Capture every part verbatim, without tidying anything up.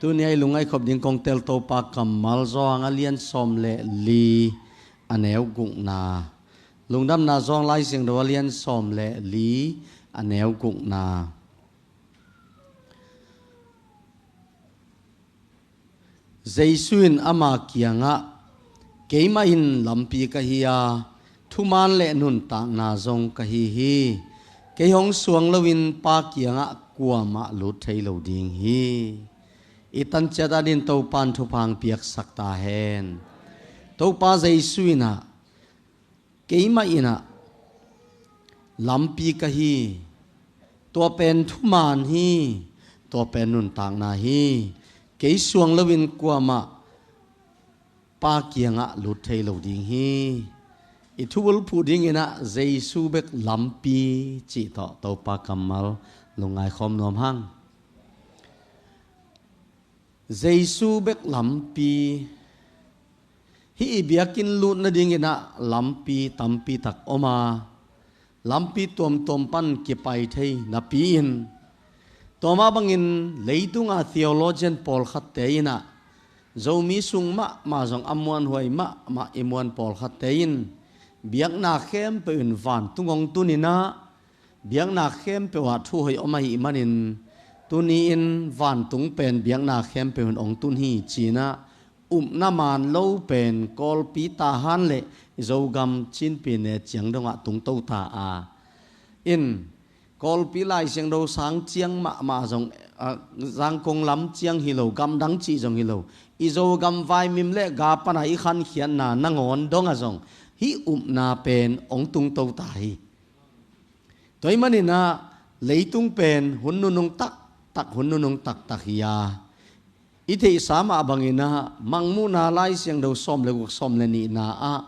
Tuni a i lungngaih khop ding kong tel Topa kammal Johan a lian sawm le li a neu gukna. Lungdamna Johan Lai Siangtho a lian sawm le li a neu gukna. Jesu in ama kiangah, "Keimah in lampi ka hi a, thuman le nuntakna zong ka hi hi. Kei hong suang loin Pa kiangah kuamah lut thei lo ding hi." I tan ciat adingin Topa in thupha piaksak ta hen. Topa Jesu in ah, "Keimah in ah lampi ka hi, tua pen thuman hi, tua pen nuntakna hi. Kei suang loin kuamah Pa kiangah lut thei lo ding hi." I thubulphuh dingin ah Jesu bek lampi cih tawh Topa kammal lungngai khawm nuam hang. Jesu bek lampi. Hih i biakinn lut nadingin ah lampi tampi tak om a, lampi tuamtuam pan kipai thei napi-in, tua mah bangin leitunga theologian pawlkhatte in ah, Zomi sung mahmah zong a muanhuai mahmah i muan pawlkhatte in, biakna khempeuh in vantung hong tun in ah, biakna khempeuh ah thu hoih om ahih manin, tuni-in vantung pen biakna khempeuh in hong tun hi ci-in ah, upna man lo pen Kawlpi Tahan le Zogam Chin Pyine ciang dongah tungto ta a. In, Kawlpi Lai Siangtho sang ciang mahmah zong, a, Zangkong lam ciang hi lo, gamdang cih zong hi lo, i Zogam vaimim le ga pana i khankhiatna nangawn dongah zong hih upna pen hong tungto ta hi. Tua ahih manin ah leitung pen hun nunung taktak, hun nunung taktak hi a, i theihsa mah bangin ah Mangmuhna Lai Siangtho sawm le guk, sawm le nihna ah,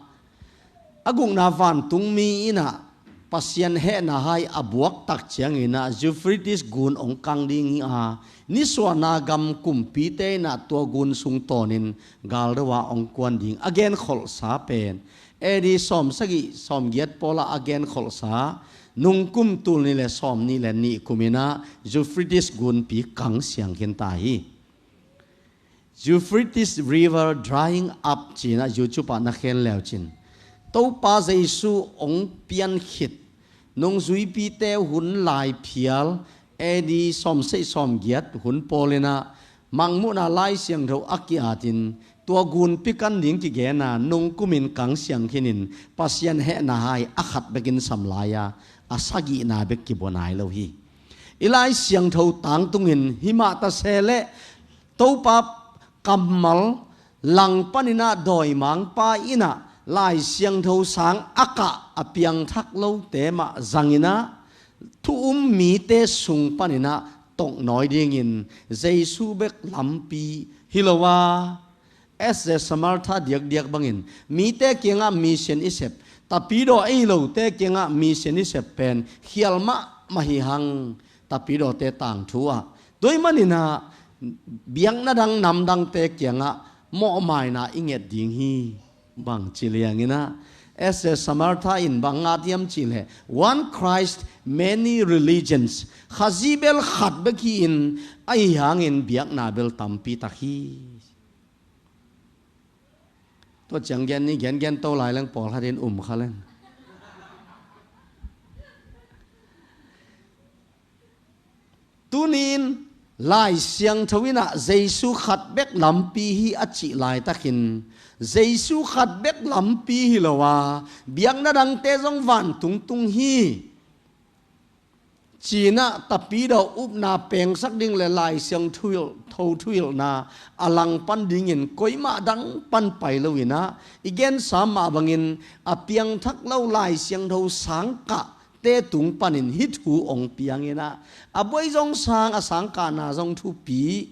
a gukna vantungmi in ah Pasian hehna hai a buak tak ciangin ah Euphrates gun hong kang ding hi a, nisuahna gam kumpite in ah tua gun sung tawnin galdo ah hong kuan ding a genkholhsa pen A D sawm sagih sawm giat pawl ah a genkholhsa, nungkum tul nih le sawm nih le nih kum in ah Euphrates gunpi kang siang khin ta hi. Euphrates River drying up ci-in ah YouTube ah na khen leu cin, Topa Jesu hong pian khit nungzuipite hun lai phial, A D sawm sagih sawm giat hun pawl in ah Mangmuhna Lai Siangtho a ki-atin, tua gunpi kan ding kigen a, nungkum in kang siang khin in, Pasian hehna hai a khat bekin sam lai a, a sagihna bek kibua nai lo hi. I Lai Siangtho tangtungin himah ta se leh Topa kammal langpan in ah dawimangpa in ah Lai Siangtho sang a kah a piangthak lote mah zang in ah, thu um mite sung pan in ah toknawi dingin Jesu bek lampi hi lo a, S J Samartha diakdiak bangin mite kiangah mission i sep, tapidaw ei lote kiangah mission i sep pen khial mahmah hi hang, tapidawte tangthu ah. Tua ahih manin ah biakna dang namdangte kiangah mawhmaina i nget ding hi. Bang ci liang in ah, S J Samartha in bang ngat hiam cih leh, "One Christ, many religions." Khazih bel khat bek hi in, ahi hangin biakna bel tampi tak hi. Tua ciang gen ni, gengen to lai leng pawlkhat in um kha leng. Tuni-in Lai Siangtho in ah Jesu khat bek lampi hi a cih laitakin, Jesu khat bek lampi hi lo a, biakna dangte zong vantung tung hi ci-in ah tapidaw upna pengsak ding le Lai Siangtho thuhilhna a langpan dingin koimah dang pan pai lo in ah, i gensa mah bangin a piangthak lo Lai Siangtho sangkah te tung panin hih thu hong piang in ah, a buai zong sang, a sangkahna zong thupi.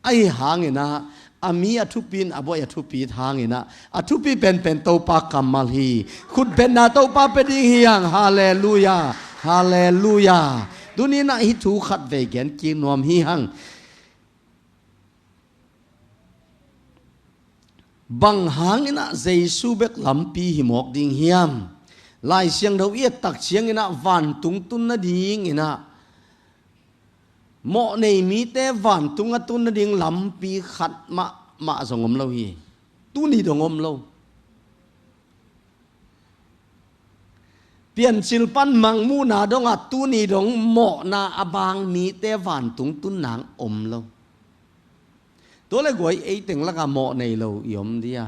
Ahi hangin ah, a mi a thupi in, a buai a thupi hangin ah, a thupi penpen Topa kammal hi. Khutbetna Topa pia ding hi hang. Halleluiah. Halleluiah. Tuni-in ah hih thu khatvei gen kik nuam hi hang. Bang hangin ah Jesu bek lampi hi mawk ding hiam? Lai Siangtho i et tak ciangin ah vantung tun nadingin ah Mawh nei mite vantung a tun nading lampi khat mahmah zong om lo hi. Tuni dong om lo. Piancil pan mangmuhna dongah tuni dong mawhna a bang mite vantung tun nang om lo. Tua le guai ei teng lakah mawh nei lo i om dia.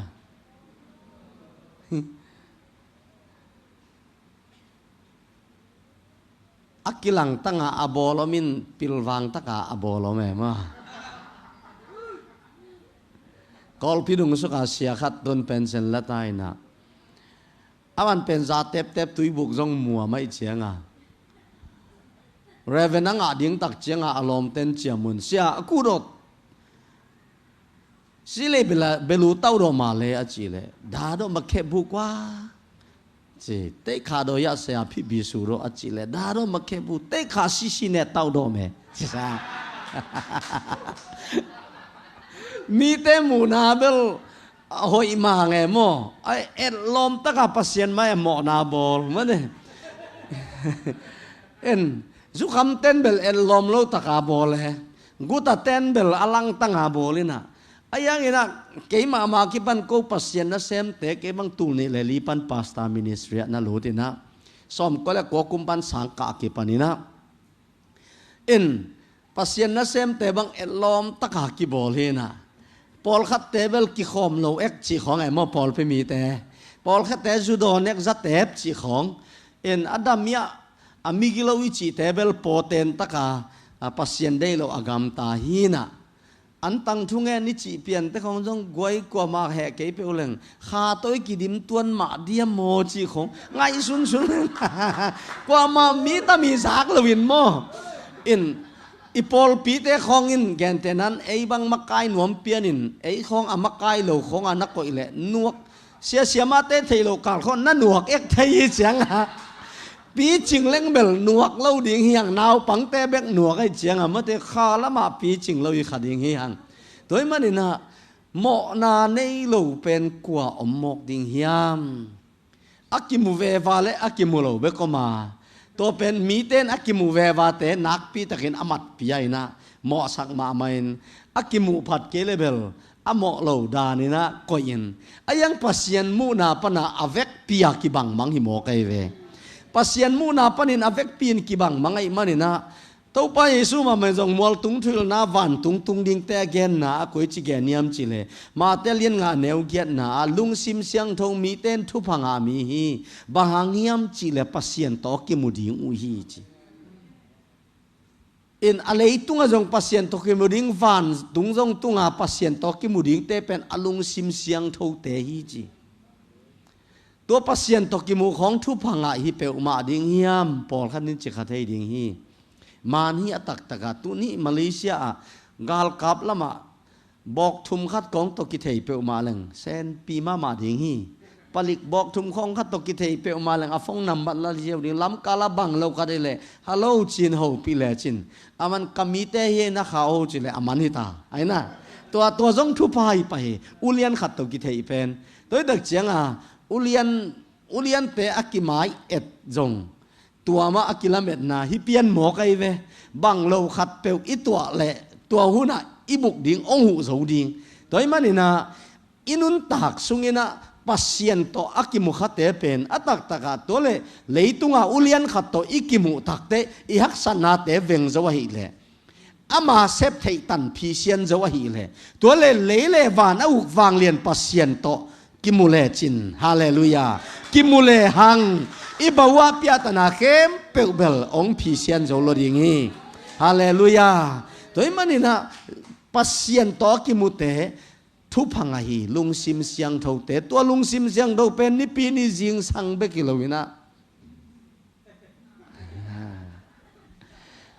A kilang tanga a bawl om in pilvang taka a bawl om em a. Kawlpi dung suka sia khat tun pension la ta inah. A van pen za teptep tuibuk zong muam ahi cianga. Reven a ngah ding tak cianga a lawmten ciamun sia a kudot. Silei bela belu tau dawh ma le a cih leh. Da dawh ma khep bu kua. Ci, teikha dawh yah sia phih bi su dawh a cih leh. Da dawh ma khep bu, teikha sisi ne tau dawh me. Ci sa. Mite muhna bel a hoih ma nge maw. A etlawm taka Pasian ma e mawhna bawl. Mane. En, zukham ten bel etlawm lo taka bawl e. Guta ten bel a langtanga bawl inah. A yang inah, keimah mah kipan ko Pasian nasemte, kei bang tul nih le li pan pastor ministry ah na lut inah. Sawmkua le kua kum pan sangkah kipan inah. In, Pasian nasemte bang etlawm taka kibawl hi inah. Pawlkhatte bel kikhawm lo ek cih khawng e maw pawlpi mite. Pawlkhatte zu dawn ek zatep cih khawng. In, a dam iah a migilo i cihte bel pawten taka, a, Pasian deih lo a gamta hi inah. An tang thungen i cih piante khawng zong guai kuamah heh kei peuh leng. Kha tawh i kidim tuan mah diam maw cih khawng. Ngaihsunsun leng. Kuamah mi tami zak loin maw. In, i pawlpite khawng in gentehnan ei bang makai nuam pianin. Ei khawng a makai lo khawng a na koih leh nuak. Sia siamahte theih loh kal khawng na nuak ek thei hi cianga. Picing leng bel nuak lo ding hi hang, naupangte bek nuak ahi cianga, mate kha lamah picing lo hi kha ding hi hang. Tua hi maninah, mawhna nei lo pen kua om mawk ding hiam? A kimu veva le a kimu lo bek om a. Tua pen mite in a kimu vevate nakpitakin a matpih a inah, mawhsak mahmah in a kimuh phat kei le bel a mawh lo daninah koihin a yang Pasian muhna pana a vekpi a kibangmang hi mawk ahi ve. Pasian muhna panin a vekpi in kibangmang ahih maninah Topa Jesu mahmah in zong mualtung thuhilhna vantung tung dingte a genna a koici gen hiam cihleh Mate lian nga neu giatna ah lungsim siangtho mite in thupha ngah mi hi. Bang hang hiam cihleh Pasian tawh kimu ding uh hi ci. In a leitungah zong Pasian tawh kimu ding, vantung zong tunga Pasian tawh kimu dingte pen a lungsim siangthote hi ci. Tua Pasian tawh kimu khawng thupha ngah hi peuhmah ding hiam? Pawlkhat in ci kha thei ding hi. Man hi a taktakah tuni Malaysia ah galkap lamah bawkthum khat kawng tawh kithei peuhmah leng senpi mahmah ding hi. Palik bawkthum khawng khat tawh kithei peuhmah leng a phone number la ziau ding, lamkal a bang lo khat ei leh hello cin hopih lecin a man ka mite hi na kha ho ci leh a man hi ta. Aina tua tua zong thupha hi pah hi. Ulian khat tawh kithei pen tua hi tak cianga ulian uliante a kimai et zong tua mah a kilametna hi pian mawk ahi ve. Bang lo khat peuh i tuah leh tua hunah i buk ding ong huh zo ding. Tua hi maninah i nuntak sunginah Pasian tawh a kimu khate pen a taktakah tua le leitunga ulian khat tawh i kimuh takte i haksatnate veng zo ahih leh ama sep theih tan phisian zo ahih leh tua le lei le van a uk vanglian Pasian tawh kimu lecin. Halleluiah. Kimu le hang i bauah piahtana khempeuh bel ong phisian zo lo ding hi. Halleluiah. Tua hi maninah Pasian tawh a kimute thupha ngah hi. Lungsim siangthote, tua lungsim siangtho pen nipi ni zingsang bek hi loinah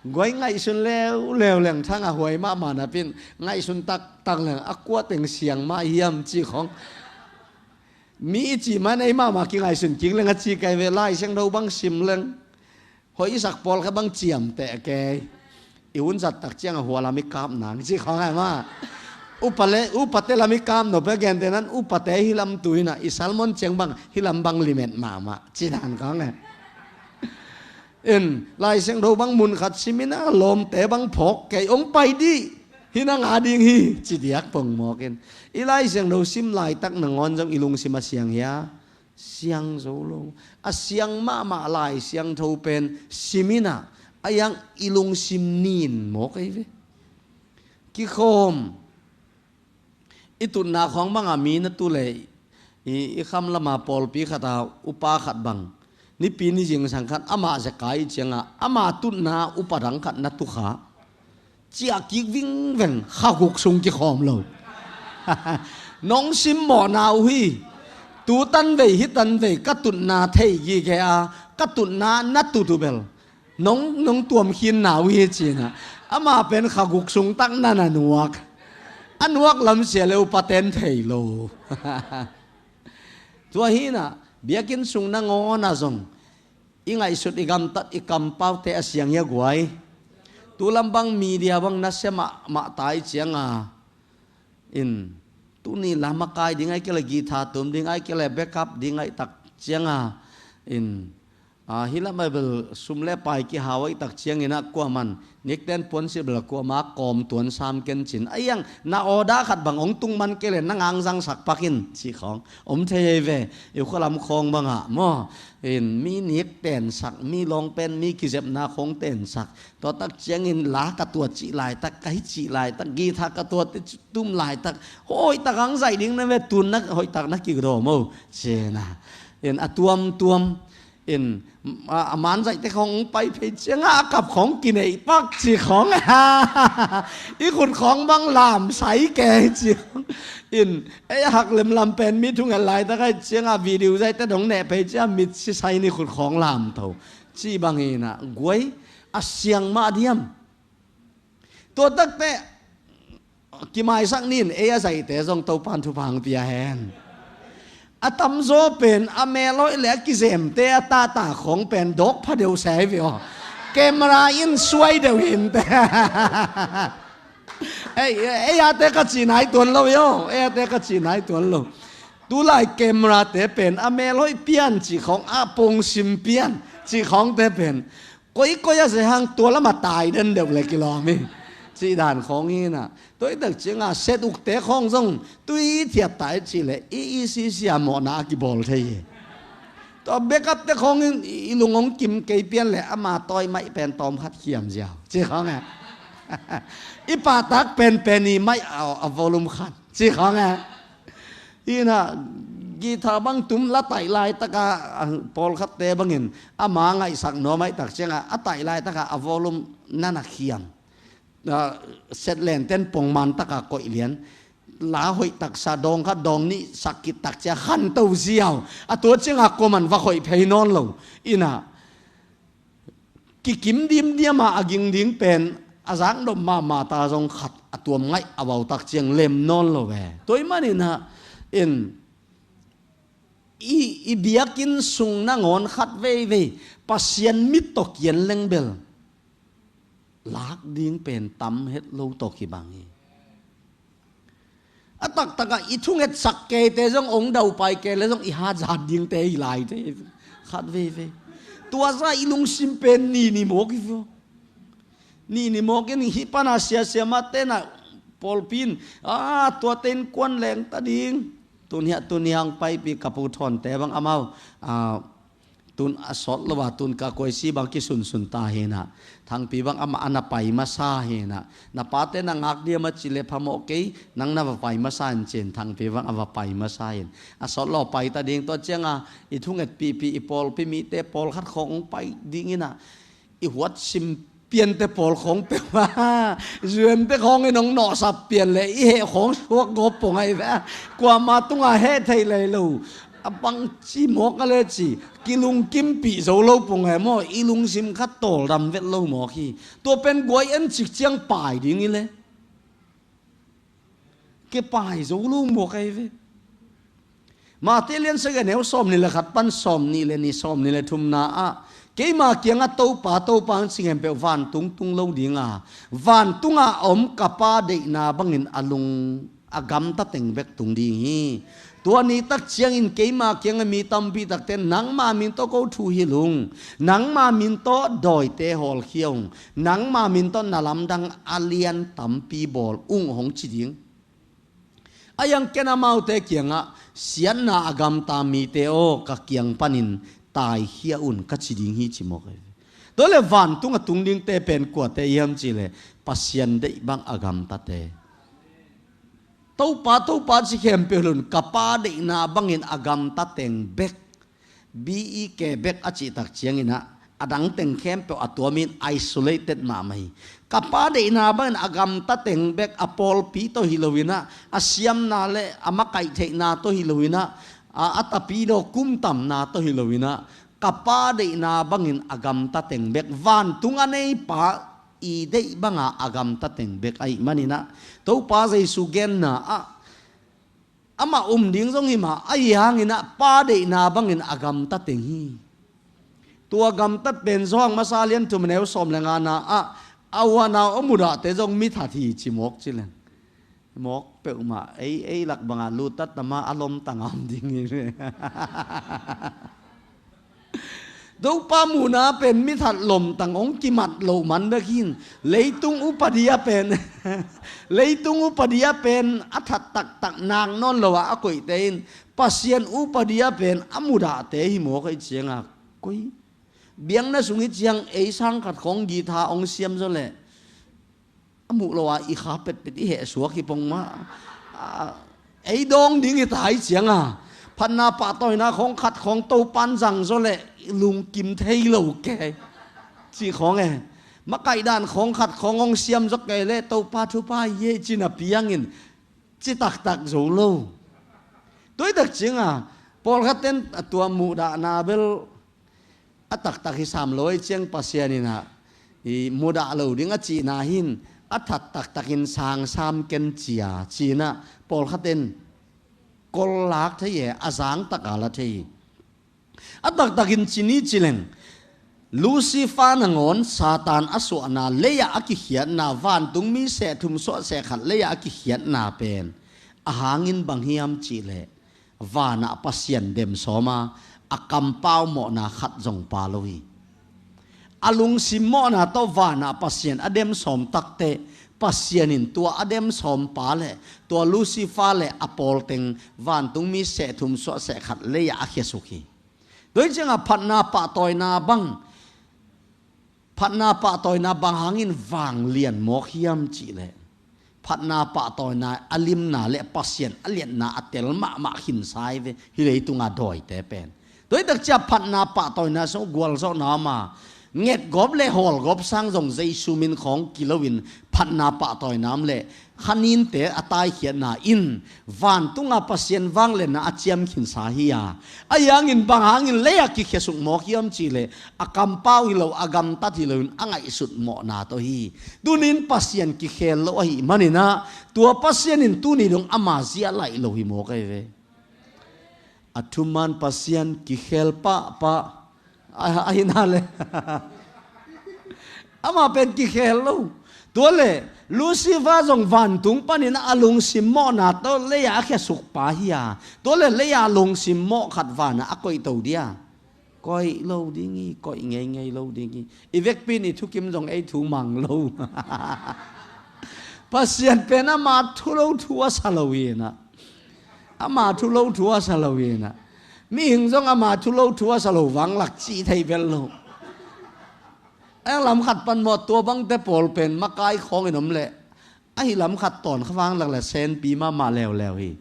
guai ngaihsun leuleu leng thangah huai mahmah napin ngaihsun taktak leng a kua teng siang mah hiam cih khawng. Mi i cih man ei mahmah kingaihsun kik leng a ci kai ve. Lai Siangtho bang sim leng hoih i sak pawlkhat bang ciamteh kei. I hun zat tak ciangah hua lam i kap nang cih khawng ai mah. Upa le upate lam i kap nop e, gentehnan upate hi lam tuinah i salmon ciang bang hi lam bang limet mahmah ci dan khawng e. In, Lai Siangtho bang mun khat sim in a lawmte bang phawk kei, hong pai dih. Hih nang a ding hi, ci diak pongmawk in. I Lai Siangtho sim laitak nangawn zong i lungsim a siang hia? Siang zo lo. A siang mahmah Lai Siangtho pen sim in a, a iang i lungsim nin mawk ei ve. Kikhawm. I tutna khawng banga mi na tu le i, i kham lama pawlpi khata upa khat bang, nipi ni zingsang khat amah zekai cianga ama tutna upa dang khat na tukha. Ciah kik vingveng, kha guk sung kikhawm lo. Nong simmawhna uh hi. Tu tanvei hi tanvei ka tutna thei gige a, ka tutna na tut uh bel nong, nong tuam khin na uh hi, cinah. Ama pen kha guk sung tak na na nuak. A nuak lam sia le upaten thei lo. Tua hinah biakinn sung nangawnah zong i ngaihsut, i gamtat, i kampaute a siang hia guai? Tu lam bang media bang nasia mahmah tai cianga in, tuni la makai ding ai kei le guitar tum ding ai kei le backup ding ai tak cianga in, a, hih lamah bel sum le pai kihau ai tak ciangin a kuaman nikten puansilh bel kuama kawm tuan sam ken cin. A iang na awda khat bang hong tung man kei le na ngangzangsak pakin cih khawng om thei ei ve. I khualam khawng bangah maw, in, mi niktensak, mi lawngpen, mi kizepna khawng tensak. Tua tak ciangin la ka tuat cih laitak, ka hi cih laitak, guitar ka tuat tum laitak, hoihtak ang zaih ding na ve, tun na hoihtak na kikdaw mo, cina. In a tuamtuam in, a, a man zaihte khawng pai phei cianga a kap khawng kineih pak ci khawng. I khut khawng bang lam sai ke ci khawng. In ei a hak lemlam pen mi thunget laitak ai cianga video zaihte dong neh phei cia mit sisai ni khut khawng lam tho. Ci bang hinah guai a siang mah diam. Tua takte kimaisak nin ei a zaihte zong Topan thupha hong pia hen. A tamzaw pen a melhoih le a kizemte a tata khawng pen dawk pha deuh sai ve aw. Camera in suai deuh hinte. Ei, ei ate ka ci nai tuan lo yo, ei ate ka ci nai tuan lo. Tulai camera te pen a melhoih pian cih khawng, a pongsim pian cih khawngte pen koikoi a zehang tua lama tai den deuh le kilawm hi. Cih dan khawng hinah. Tua i tak cianga set ukte khawng zong tui thiat tai cih le i, i sisia mawhna a kibawl thei hi. Tua backup te khawng in i lung hong kim kei pian le ama tawi maih pen tawm khat khiam ziau cih khawng e. I pahtak penpen i maih a, a volume khat cih khawng e. Hinah guitar bang tum la taih laitaka, a, pawlkhatte bangin ama ngaihsak nuam ai tak cianga a taih laitaka a volume nana khiam. A, set lenten pongman taka koih lian. La hoih taksa dawng khat dawng nih sak kit tak cia khanto ziau. A tua cianga kuaman va khoih phei nawn lo. Inah kikim dimdiama a ging ding pen a zaknop mahmah ta zong khat a tuam ngaih a bautak ciang lem nawn lo ve. Tua i maninah in i, i biakinn sung nangawn khat veivei Pasian mit tawh kian leng bel lak ding pen tam het lo tawh kibang hi. A taktakah i thungetsak keite zong ong daupai kei le zong i hatzat dingte hi laite hi. Khat veivei. Tuasa i lungsim pen ni ni mawk hi vua. Ni ni mawk in hih pana siasia mah tenah pawlpi in, a, tuate in kuan leng ta ding. Tun hiah tun hiang paipi ka pu thawnte bang amau, a, tun a sawt lo a tun ka kuaisi bang kisunsun ta hinah. Thangpi bang amah a na pai masa hinah. Na pate na ngak diam a ci le phamawh kei, nang na va pai masa in cin, Thangpi bang a va pai masa in. A sawt lo pai ta ding tua cianga i thungetpihpih i pawlpi mite pawlkhat khawng pai dinginah i huatsim piante pawl khawng peuh a zuante khawng in hong nawhsap pian le i heh khawng suak gawp pong ahi ve. Kuama tunga heh theih lei lo. A bangci mawk a le ci kilungkimpih zo lo pong e maw, i lungsim kha tawldam vet lo mawk hi. Tua pen guai en cik ciang pai ding hi le. Kipai zo lo mawk ahi ve. Mate lian sagih a neu sawm nih le khat pan sawm nih le nih, sawm nih le thumna ah, keima kiangah Topa, Topa hong ci khempeuh vantung tung lo dinga, vantunga a om ka Pa deihna bangin a lung a gamta teng bek tung ding hi. Tua ni tak ciangin keima kiangah mi tampi takte nangma min tawh ko thuhilh ung, nangma min tawh dawite hawlkhia ung, nangma min tawh na lamdang a lian tampi bawl ung hong ci ding. A iang ken amaute kiangah siatna a gamta mite aw, ka kiang panin taikhia un ka ci ding hi ci mawk hi. Tua le vantung a tung dingte pen kuate hiam cihleh Pasian deih bang a gamtate. Topa, Topa ci khempeuh lun ka Pa deihna bangin a gamta teng bek, B E K bek a cihtak cianginah a dang teng khempeuh a tuamin isolated mahmah hi. Ka Pa deihna bangin a gamta teng bek a pawlpi tawh hi loinah a siamna le a makaih theihna tawh hi loinah a, a tapidaw kumtamna tawh hi loinah ka Pa deihna bangin a gamta teng bek vantung a neipa i deih banga a gamta teng bek ahih maninah Topa Jesu genna ah amah um ding zong hi mah ahi hanginah Pa deihna bangin a gamta teng hi. Tua gamtat pen Johan masa lian thum neu sawm le ngana ah a u a nau a mudahte zong mithat hi ci mawk ci leng. Mawk peuhmah ei ei lak bangah lutat tama a lomtang a om ding hi. Topa muhna pen mithat lomtang hong kimat loh man bek hin leitung upadi a pen leitung upadi a pen a that taktak nak nawn lo ah a koihte in Pasian upadi a pen a mudahte hi mawk ahi cianga koi biakna sung hi ciang ei sang khat khawng githa hong siam zaw leh a muh lo a i kha petpet i heh suak hi pong mah. A, ei dawng ding hi ta hi cianga phatna pahtawina khawng khat khawng Topan zang zaw leh lungkim thei lo kei ci khawng e. Makaih dan khawng khat khawng hong siam zaw kei leh Topa thupha hi e ci na piangin ci taktak zo lo. Tuitak cianga pawlkhat ten a tua muhdahna bel a taktak hi sam lo ei ciang Pasian inah i mudah lo ding a cihna hin a that taktakin sangsam ken cia cinah pawlkhat in kollak thei e a zangtaka la thei hi. A taktakin cini cileng Lucifer nangawn Satan a suahna leiah a kikhiatna vantungmi seh thum suah seh khat leiah a kikhiatna pen a hangin bang hiam cihleh vanah Pasian dem sawma a kampau mawhna khat zong pa lo hi. A lungsim mawhna tawh vanah Pasian a dem sawm takte Pasian in tua a dem sawm pa le tua Lucifer le a pawlteng vantungmi seh thum suah seh khat leiah a khiasuk hi. Tua hi cianga phatna pahtawina bang phatna pahtawina bang hangin vanglian mawk hiam cihleh phatna pahtawina a limna le Pasian a liatna a tel mahmah khinsa hi ve hi leitunga dawite pen. Tuitak cia phatna pahtawina sung gualzawhna ama ngetgawp le hawlgawp sang zong Jesu min khawng kiloin phatna pahtawina om le khaninte a taikhiatna in vantunga Pasian vangliatna a ciamkhinsa hi a, a hiangin bang hangin leiah kikhiasuk mawk hiam cihleh a kampau hi lo a gamtat hi loin a ngaihsut mawhna tawh hi. Tunin Pasian kikhel lo ahih maninah tua Pasian in tuni dong ama zia laih lo hi mawk ahi ve. A thuman Pasian kikhel pahpah ahi na le amah pen kikhel lo. Tua le Lucifer zong vantung panin a lungsim mawhna tawh leiah a khiasuk pa hi a, tua le leiah a lungsim mawh khat vanah a koihto dia? Koih lo ding hi, koih ngeingei lo ding hi. I vekpi in i thukim zong ei thu mang lo. Pasian pen ama thu lo thu a sa lo hi inah ama thu lo thu a sa lo hi inah mihing zong ama thu lo thu a sa lo vanglak cih thei bel lo. Eng lam khat pan mawh tua bangte pawl pen makai khawngin om leh ahi lam khat tawn kha vanglak le senpi mahmah leuleu hi.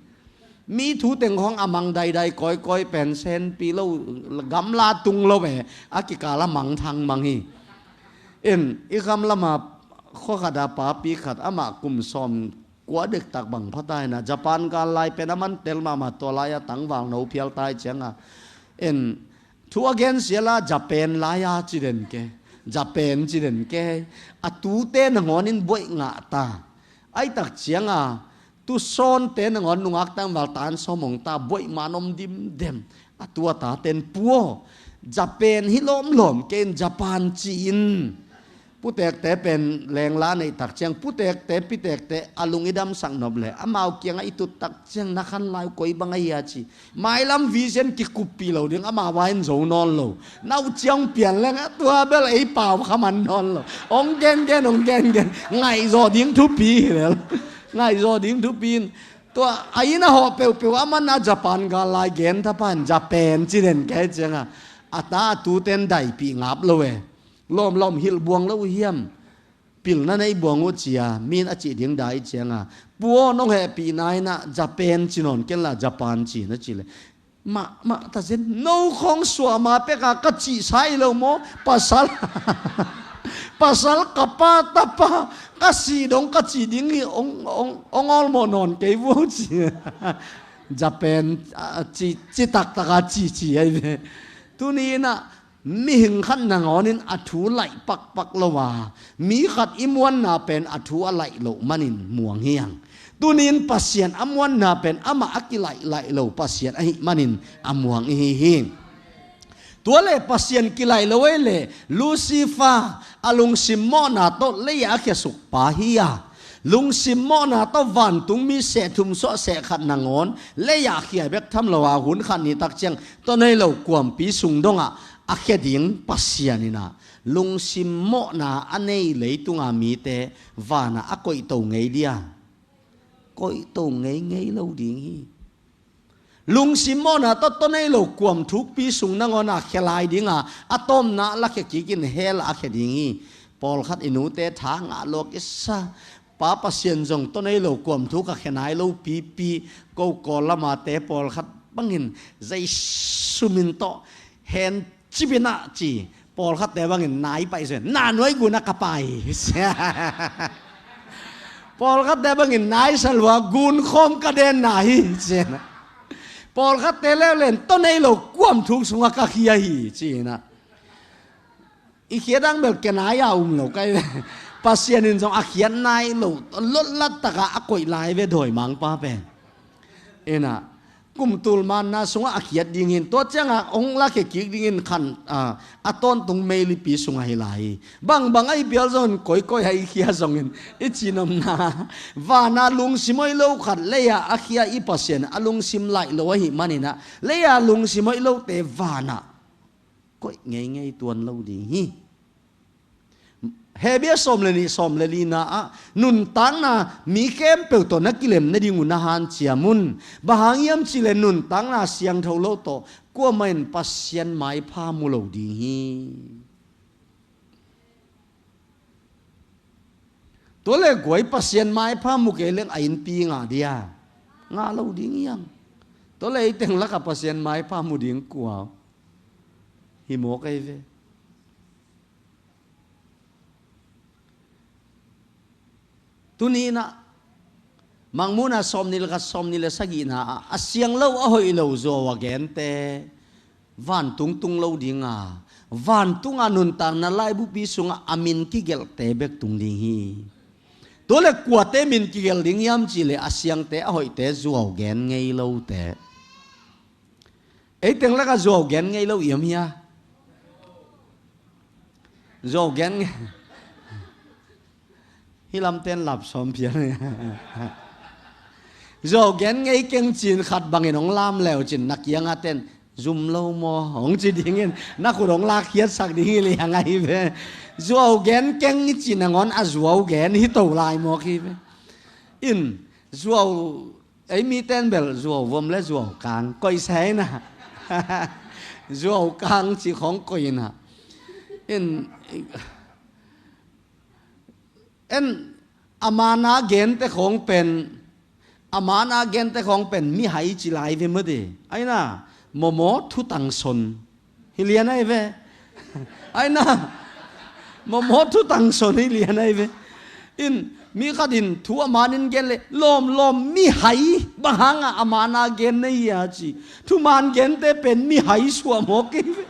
Mi thu teng khawng a mang daidai kawikawi pen senpi lo gamla tung lo e a kikal a mang thang mang hi. In i kam lama khuakhata papi khat amah kum sawm kua dektak bang phata hina Japan gal lai pen a man tel mahmah tua lai-a tangval no phial tai cianga en thu a gen siala Japan lai-a ci den ke Japan ci den ke a tute nangawnin buaih ngah ta. Aitak cianga tusawnte nangawn nungak tangval tan sawmong ta buaih man om dimdem a tua ta ten puaw Japan hi lawmlawm ke in Japan ci-in Putekte pen lengla neih tak ciang, putekte, pitekte a lung i damsak nop leh amau kiangah i tut tak ciang, na khan lai uh koi bang ahi a ci. Mailam vision kikuppih lo ding, amau a in zo nawn lo. Na uh ciang pian leng a tua bel ei pau kha man nawn lo. Ong gengen, ong gengen. Ngaihzaw ding thupi hi lel. Ngaihzaw ding thupi in. Tua a inn a hawh peuhpeuh a man a Japan gal lai gen thapan Japan ci den kei cianga a ta a tuten daipih ngap lo e. Lawmlawm hilh buang lo uh hiam? Pilna nei buang uh cia, min a cih ding dai cianga. Pu aw nong hehpihna inah Japan ci nawn kenla Japan ci na ci le. Mah, mah ta zen, no khawng suahma peka ka cihsa i lo maw? Pasal, pasal ka pa tapa, ka sih dong ka cih ding hi, ong, ong, ong awlmawh nawn kei vuau ci. Japan, a, ci, ci taktaka ci, ci ai ve. Tuni inah, mihing khat nangawnin a thu laih pakpak lo a, mi khat i muanna pen a thu a laih loh manin muang hiang. Tunin Pasian a muanna pen amah a kilaih laih lo Pasian ahih manin a muang ihi hi. Tua le Pasian kilaih lo ei le Lucifer a lungsim mawhna tawh lei-ah a khiasuk pa hi a, lungsim mawhna tawh vantungmi seh thum suah seh khat nangawn lei-ah khia bek tham lo a, hun khat ni tak ciang tua nei lo kuampi sung dongah a khia ding Pasian inah, lungsim mawhna a nei leitunga mite vanah a koihto ngei dia? Koihto ngei ngei lo ding hi. Lungsim mawhna tawh tua nei lo kuam thukpi sung nangawna khia lai dinga, a tawmna lakhia kikin hell a khia ding hi. Pawlkhat i nute tha ngah lua kisa. Pa Pasian zong tua nei lo kuam thuk a khia nai lo pipi, ko Kawl lamate pawlkhat bangin Jesu min tawh hen cipinah ci. Pawlkhatte bangin nai paih zuen, na nuai guna ka pai. Pawlkhatte bangin nai salua gun khawm ka den na hi. Pawlkhatte leulen tua nei lo kuam thuk sunga ka khia hi. Cinah i khiat ang bel kenai a um lo kai ve. Pasian in zong a khiat nai lo, lotlat taka a koih lai ve dawimangpa pen. Inah, kum tul manna sungah a khiat dingin, tua cianga ong lakhia kik dingin khan, a, a tawntung meilipi sungah hi lai. Bangbang a i pial zongin koikoi a i khia zongin i cinomna. Vana lungsim hoih lo khat lei-ah a khia i Pasian a lungsim laih lo ahih maninah lei-ah lungsim hoih lote vanah koih ngeingei tuan lo ding hi. Hebrew sawm le nih, sawm le lina ah nuntakna mi khempeuh tawh na kilemna ding uh na hanciam un. Bang hang hiam cihleh nuntakna siangtho lo tawh kuamah in Pasian maipha mu lo ding hi. Tua le guai Pasian maipha mu kei leng a innpi ngah dia? Ngah lo ding hiam? Tua le ei teng lakah Pasian maipha mu ding kua? Hi mawk ei ve. Tuni inah Mangmuhna sawm nih le khat, sawm nih le sagihna ah a siang lo a hoih lo zuau a gente vantung tung lo dinga, vantunga nuntakna laibupi sungah a min kigelhte bek tung ding hi. Tua le kuate min kigelh ding hiam cihleh a siangte a hoihte zuau gen ngei lote. Ei teng lakah zuau gen ngei lo iam hia? Zuau gen ngei. Hih lamten lap sawm phial. Zuau gen ngei keng cin khat bangin hong lam leu cin na kiangah ten zum lo maw hong ci dingin na khut hong lakkhiatsak ding hi liang ahi ve. Zuau gen keng i cin nangawn a zuau gen hi to lai mawk hi ve. In zuau Ei miten bel zuau vom le zuau kang koih sa ina. Zuau kang ci khong koih ina. In, en, a mana gente khong pen, a mana gente khong pen mihai ci lai ve made. Aina, momo thutang son. Hi lian ahi ve. Aina, momo thutang son hi lian ahi ve. In, mi khat in thu a manin gen le lawmlawm mihai bang hanga a mana gen na hi a ci. Thuman gente pen mihai suah mawk hi ve.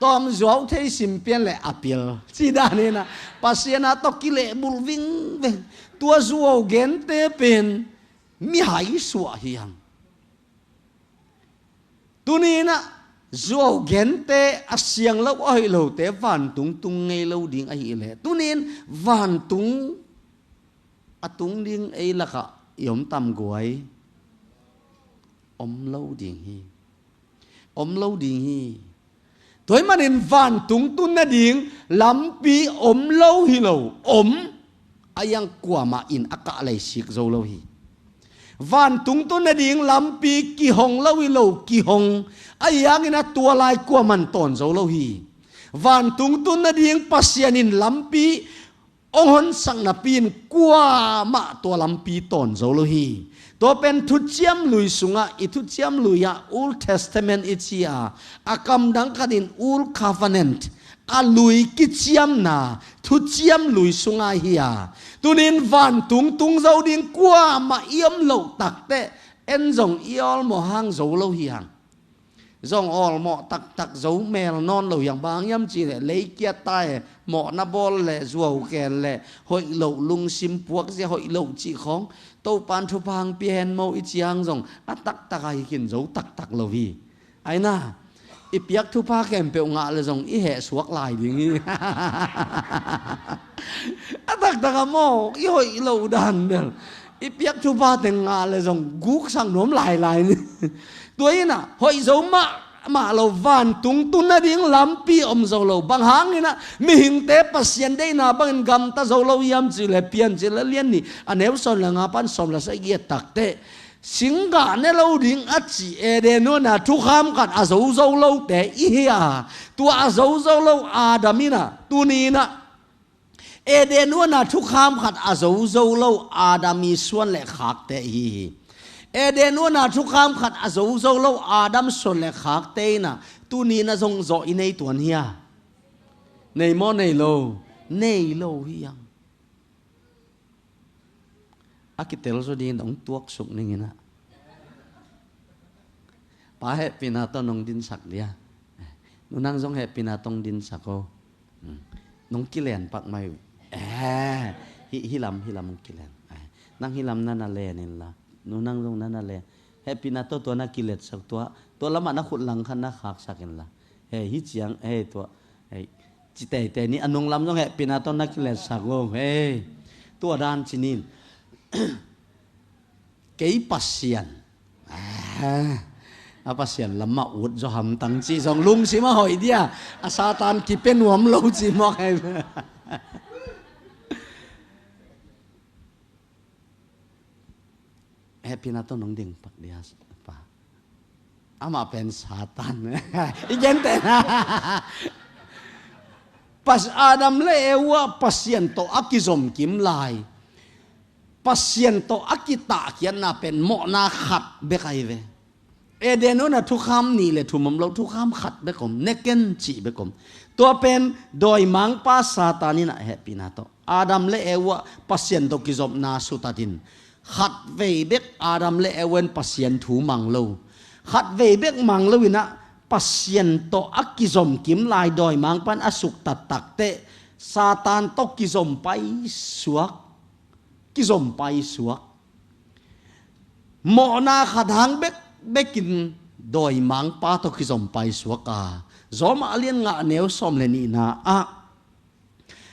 Tawm zuau thei sim pian le a pil ci dan ina Pasian a tawh kilehbulh vingveng. Tua zuau gente pen mihai suah hi hang. Tuni inah Zuau gente a siang lo a hoih lote vantung tung ngei lo ding ahih leh, tunin vantung a tung ding ei lakah i om tam guai? Om lo ding hi. Om lo ding hi. Tua ahih manin vantung tun nading lampi om lo hi lo, om. A iang kuamah in a kah lei sik zo lo hi. Vantung tun nading lampi kihong lo hi lo, kihong. A iangin a tua lai kuaman tawn zo lo hi. Vantung tun nading Pasian in lampi hong honsak napi in kuamah tua lampi tawn zo lo hi. Tua pen Thuciam Lui sungah, i Thuciam Lui ah Old Testament i ci a, a kamdang khatin Old Covenant, a lui kiciamna, Thuciam Lui sungah hi a. Tunin vantung tung zo ding kuamah i om loh takteh, en zong i awlmawh hang zo lo hi hang. Zong awlmawh taktak zo mel nawn lo hi hang. Bang hang hiam cih leh lei kiat ta e, mawhna bawl leh, zuau ken leh, hoih loh lungsim puak zia, hoih loh cih khawng, Topa'n thupha hong pia hen maw i ci hang zong a taktak a hi khin zo taktak lo hi. Aina, i piak thupha khempeuh ngah leh zong i heh suak lai ding hi. A taktak a maw, i hoih loh dan bel i piak thupha teng ngah leh zong guk sang nuam lailai ni. Tua hi-in ah, hoih zo mahmah lo, vantung tun nading lampi om zo lo. Bang hangin ah mihingte Pasian deihna bangin gamta zo lo hiam cih leh, Piancil a lian nih, a neu sawm leh nga pan sawm leh sagih i et takteh, singgah ne lo ding a ci Eden huan a thukham khat a zo zo lote i hi a, tua a zo zo lo Adam in ah, tuni in ah, Eden huan a thukham khat a zo zo lo Adam i suan leh khakte i hi hi. Eden huan a thukham khat a zo zo lo Adam suan leh khakte in ah, tuni in ah zong zawh i nei tuan hia? Nei maw nei lo? Nei lo hi hang. A kitel zaw dingin hong tuaksuk ning in ah. Pa hehpihna tawh nong dinsak dia. Nu Nang zong hehpihna tawh hong dinsak o. Hmm. Nong kilen pak mai uh. Eh, hih, hih lam, hih lam hong kilen. Eh, nang hih lam na na len inla, Nu Nang zong na na len. Hehpihna tawh tua na kiletsak, tua, tua lamah na khut langkhat na khaksak inla. Hei, hih ciang, hei, tua, hei, ci teitei ni, a nung lam zong hehpihna tawh na kiletsak o, hei. Tua dan ci ni. Kei Pasian. Ah, a Pasian lamah ut zaw hamtang cih zong lungsim a hoih dia. A Satan kipia nuam lo cih mawk hei. Hehpihna tawh nong ding pak dia, pa. Amah pen Satan. I gente na. Pas, Adam le Eva Pasian tawh a kizom kim lai, Pasian tawh a kitahkhiatna pen mawhna khat bek ahi ve. Eden huan a thukham nih le thum om lo, thukham khat bek om, ne ken cih bek om. Tua pen dawimangpa Satan in ah hehpihna tawh Adam le Eva Pasian tawh kizopna sutatin, khatvei bek Adam le Eva in Pasian thu mang lo. Khatvei bek mang lo in ah Pasian tawh a kizom kim lai dawimangpa in a suktat takteh, Satan tawh kizom paisuak. Kizom paisuak. Mawhna khat hang bek, bekin dawimangpa tawh kizom paisuak a. Rom a lian nga neu sawm le nihna ah,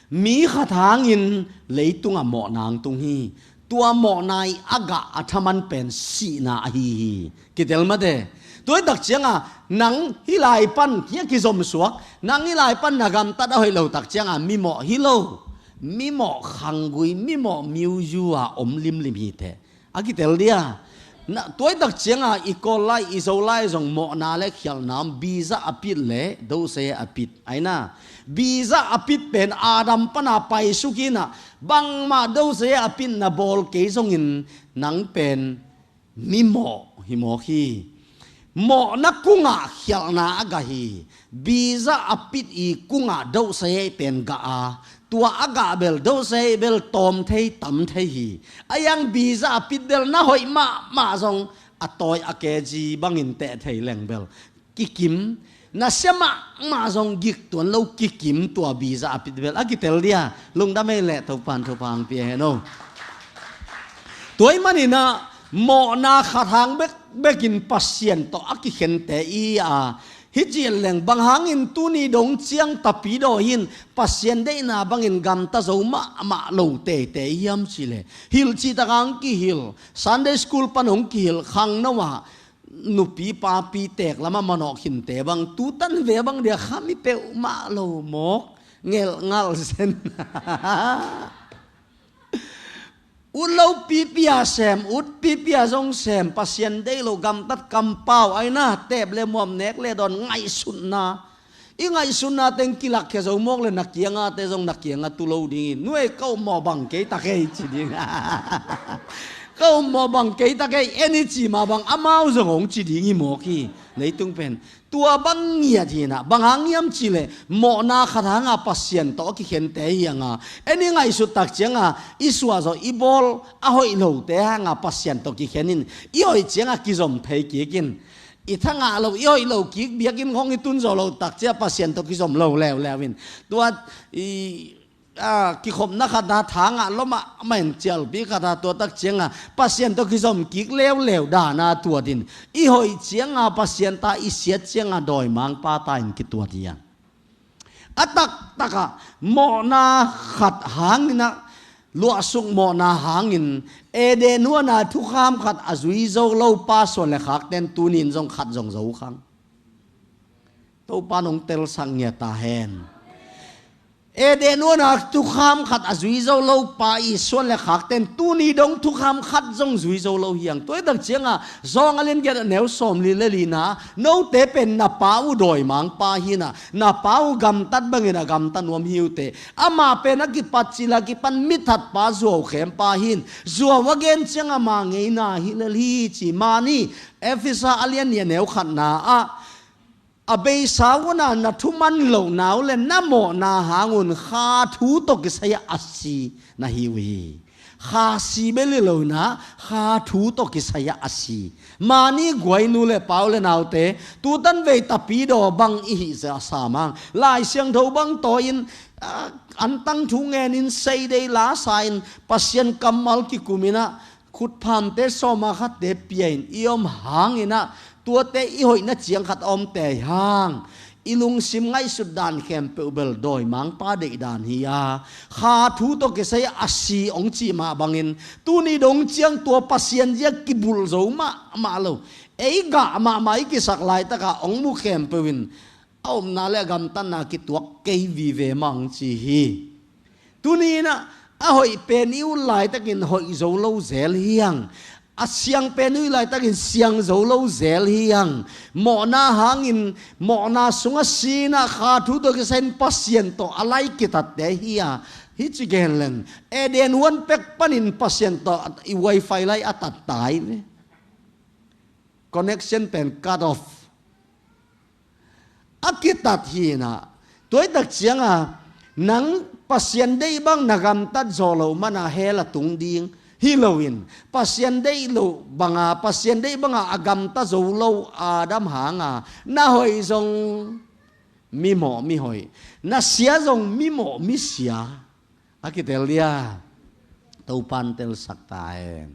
mi khat hangin leitungah mawhna hong tung hi. Tua mawhna i a gah a thaman pen sihna ahi hi. Kitel mate. Tua hi tak cianga, nang hih lai pan hia kizomsuak, nang hih lai pan na gamtat a hoih lo tak cianga, mimawh hi lo. Mimawh khanggui, mimawh miuyu a om limlim hi teh. A kitel dia. Na, tua hi tak cianga, i Kawl lai, i Zo lai zong mawhna le khialhna om, biza a pit le dosei a pit. Aina, biza a pit pen Adam pana paisuk hi-in ah, bangmah dosei a pit na bawl kei zongin nang pen mimawh hi mawk hi. Mawhna kungah khialhna a gah hi. Biza a pit i kungah dosei pen gah a, tua a gah bel dosei bel tawm thei, tam thei hi. A iang biza a pit bel na hoih mahmah zong a tawi a kg bangin teh thei leng bel kikim, na sia mahmah zong gik tuan lo kikim, tua biza a pit bel a kitel dia. Lungdam ei leh, Topa'n thupha hong pia hen o. Tua ahih manin ah mawhna khat hang bek, bekin Pasian tawh a kikhente i a, Hih cih leng bang hangin tuni dong ciang tapidaw hin Pasian deihna bangin gamta zo mahmah lo teitei hiam cih leh, hilh cihtak hang kihilh, Sunday school pan hong kihilh, khangno ah nupi papi teek lamah manawh khinte bang tutan ve bang dia khami peuhmah lo mawk, ngelhngalh zen. Ut lo pipi a sem, ut pipi a zong sem, Pasian deih lo gamtat kampau, aina teep le muam, nek le dawn, ngaihsutna. I ngaihsutna teng kilakkhia zo mawk le na kiangate zong na kianga tu lo dingin, nuai ka ummawh bang kei ta kei ci ding. Ka ummawh bang kei ta kei, en i ci mah bang amau zong hong ci ding hi mawk hi. Leitung pen tua bang ngiat hinah, bang hang hiam cih leh mawhna khat hanga Pasian tawh a kikhente hianga, en i ngaihsut tak cianga i suahzawh i bawl a hoih lote hanga Pasian tawh kikhen in, i hoih cianga kizom thei kik in. I thangah lo, i hoih lo kik biakinn khong i tun zawh loh tak cianga Pasian tawh kizom lo leuleu in. Tua i a, kikhopna khat a, thangah lawmah mah in cialpi khat a, tua tak cianga Pasian tawh kizom kik leuleu dana tuat in, i hoih cianga Pasian ta, i siat cianga dawimangpa ta in kituat hi a. A taktakah mawhna khat hanginah, luahsuk mawhna hangin Eden huana thukham khat a zui zo lo pa suan le khakten tunin zong khat zong zo khang. Topa nong telsak ngiat ta hen. Eden huana thukham khat a zui zo lo pa i suan le khakten tuni dong thukham khat zong zui zo lo hiang. Tua i tak cianga Zawng a lian giat a neu sawmli le lina, note pen na pa uh dawimangpa hinah, na pa uh gamtat bangin a gamta nuam hi uh teh. Amah pen a kipat cil a kipan mithatpa zuaukhempa hin, zuau a gen cianga ama ngeina hi lel hi ci. Mani Efesa a lian nih a neu khatna ah, a beisa huana na thuman lohna uh le na mawhna hangun kha thu tawh kisai-ah a si na hi uh hi. Kha si bel hi lo inah kha thu tawh kisai-ah a si. Mani guai nu le pa u le naute, tutan vei tapidaw bang i hih sa mang, Lai Siangtho bang tawi-in, a, an tangthu ngenin seidei lasa-in Pasian kammal kikum inah, khutphamte sawma khatte pia-in i om hanginah, tuate i hoihna ciang khat a om tei hang, i lungsim ngaihsut dan khempeuh bel dawimangpa deih dan hi a, kha thu tawh kisai a si hong cih mah bangin, tuni dong ciang tua Pasian zia kibulh zo mahmah lo, ei gah mahmah i kisak laitakah hong mu khempeuh in a omna le a gamtatna kituak kei vive mah hong ci hi. Tuni inah a hoih pen i ut laitakin hoih zo lo zel hiang. A siang pen i ut laitakin siang zo lo zel hiang. Mawhna hangin, mawhna sungah si inah kha thu tawh kisai-in Pasian tawh a lai kitatte hi a. Hih ci gen leng, Eden huan pek panin Pasian tawh i wifi lai a tat tai ve. Connection pen cut off. A kitat hinah, tua i tak cianga nang Pasian deih bang na gamtat zawh loh mana hell a tung ding hi loin, Pasian deih loh banga, Pasian deih banga a gamta zo lo Adam hanga na hoih zong mimawh mihoih, na sia zong mimawh misia a kitel dia, Topan telsak ta hen.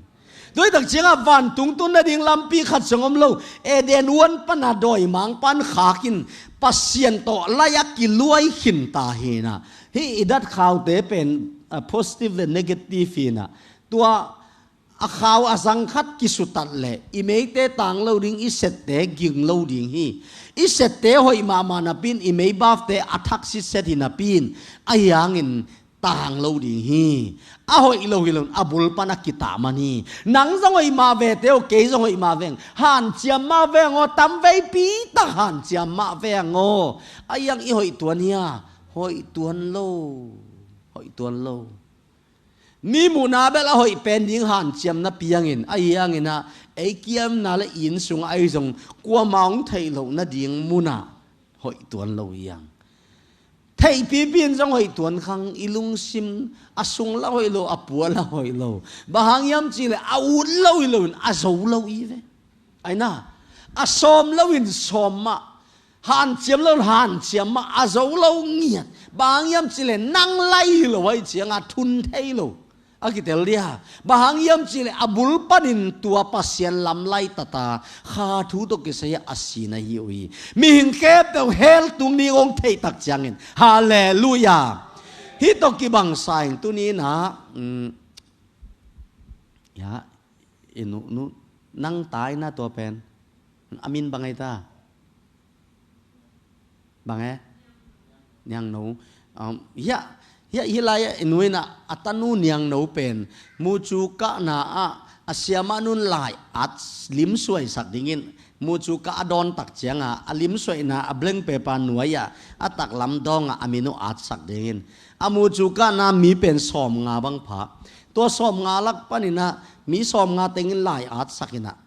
Tua i tak cianga vantung tun nading lampi khat zong om lo, Eden huan pana dawimangpan khakin Pasian tawh lai-a kiluai khin ta hinah. Hih i dat khaute pen, a, positive le negative hinah. Tua a khau a zang khat kisutat leh i meite tang lo ding, i sette ging lo ding hi. I sette hoih mahmah napi-in i meibavte a thak sitset hi napi-in, ahi hangin tang lo ding hi. A hoih lo hi loin a bul pan a kitah man hi. Nang zong hoih mah vete aw, kei zong hoih mah veng, hanciam mah veng aw, tamveipi tak hanciam mah veng aw. Ahi hang i hoih tuan hia? Hoih tuan lo. Hoih tuan lo. Mi muhna bel a hoih pen ding hanciam napi hangin, ahi hanginah ei kiamna le inn sungah ahi zong kuamah hong theih loh nading munah hoih tuan lo hiang. Theihpipi in zong hoih tuan khang, i lungsim a sung la hoih lo, a pua la hoih lo. Bang hang hiam cihleh a ut lo hi loin a zo lo hi ve. Aina, a sawm loin sawm mah, hanciam loin hanciam mah, a zo lo ngiat. Bang hang hiam cihleh nang lai hi lo ahi cianga thun thei lo. A kitel dia. Bang hang hiam cihleh a bul panin tua Pasian lam laitata kha thu tawh kisai a sina hi uh hi. Mihing khempeuh hell tung ding hong theih tak ciangin. Halleluiah. Hih tawh kibang sa ing tuni-in ah, mm, ya, i nu, nu, nang ta in ah tua pen. A min bang ai ta? Bang e? Niangno. Um, hiah, hiah, hih lai-ah i nu in ah a tanu Niangno pen mucu kahna ah a siamah nun lai-at limsuaisak dingin mucu kah a dawn tak ciangah a limsuaihna a blank paper nuai-ah a taklam dawngah a min uh atsak dingin a mucu kahna mi pen sawmnga bang pha. Tua sawmnga lak panin ah mi sawmnga tengin lai-atsak in ah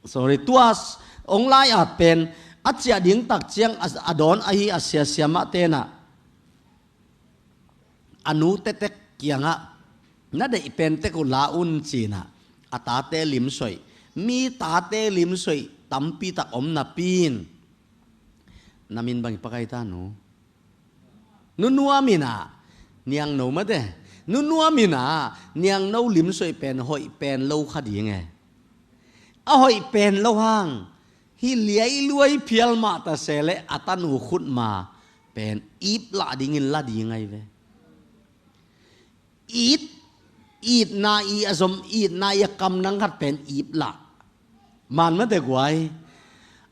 sorry, tua s-, hong lai-at pen a ciah ding tak ciang a, a dawn ahi a sia siamah ten ah a nu tetek kiangah na deih pen tek uh la un ci-in ah a tate limsuaih. Mi tate limsuaih tampi tak om napi-in na min bang i pakai ta nu? Nu Nuam in ah Niangno mate. Nu Nuam in ah Niangno limsuaih pen hoih pen lo kha ding e. A hoih pen lo hang hih liailuai phial mah ta se leh a tanu khutma pen ip lah dingin la ding ai ve. It, itna i a zom, itna i a kam nang khat pen ip lah. Man mate guai.